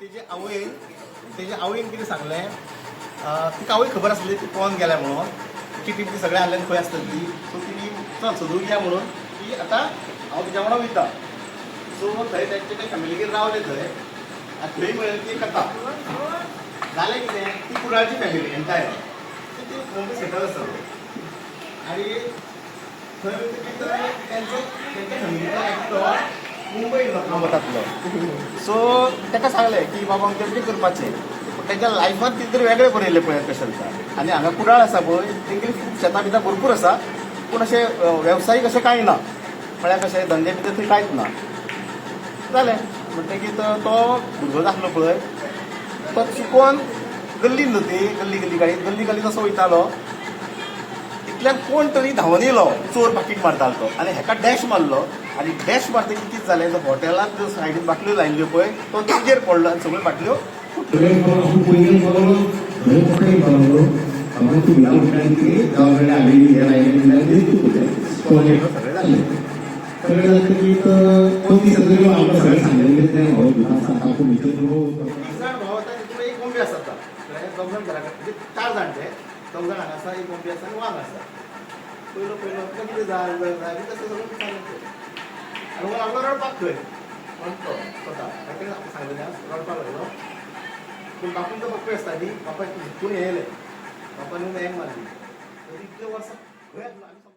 तेजे आवयन कितें सांगलें, तिका आवय खबर आसली ती पळोवन गेल्या म्हणून. चिटी बिटी सगळें आहलें, खंय आसतली ती. सो तिणी चल सोदूंक या म्हणून ती आतां हांव तुज्या वांगडा वयता. सो थंय तेंचे ते फॅमिलीगेर रावले थंय आनी थंय मेळ्ळी ती कथा. जालें कितें, ती कुडाळची फॅमिली एंटायर, ती मुंबय सेटल आसा आनी थंय वयतकीर थंय तेंचो तेंच्या फॅमिलीचो एकटो मुंबय येयलो कामतांतलो. सो ताका सांगलें की बाबा, अमकें अमकें करपाचें. पूण तेच्या लायफान कितें तरी वेगळें बरयलें पळयात कशें चलता. आनी हांगा कुडाळ आसा पळय, तेंगेली खूब शेतां बितां भरपूर आसा, पूण अशें वेवसायीक अशें कांय ना, म्हळ्यार कशें धंदे बिंदे थंय कांयच ना. जालें म्हणटकीर तो भुरगो आसलो पळय, तो चुकोन गल्लीन न्हू ती गल्ली, गल्ली गाडी, गल्ली गल्ली तसो वयतालो. इतल्यान कोण तरी धांवन येयलो, चोर पाकीट मारतालो तो, आनी हेका डॅश मारलो. आनी डॅश मारतकीर कितें जालें, जो हॉटेलांत जो सायडीन बाटल्यो लायिल्ल्यो पळय, तो तेजेर पडलो आनी सगळ्यो बाटल्यो सगळें जालें. सगळें जातकीर 2 दीस आमकां सगळें सांगलें तें. तीग जाण भाव आसा, तितून एक कोंबी आसा. आतां कळ्ळें? दोग जाण घरा कडेन, म्हणजे चार जाण ते. दोग जाण हांगा आसा, एक कोंबी आसा आनी वाग आसा. पयलो पयलो तुका कितें जाय जाय जाय बी तशें सगळें सांगलें तें. आनी हो लागलो रडपाक थंय. कोण तो स्वता ताणें सांगलें, रडपाक लागलो. पूण बापून तो बापूय आसता न्ही, बापायक झुकून येयलें, बापान येवन एंग मारली. तर इतले वर्सां खंय आसलो आमी.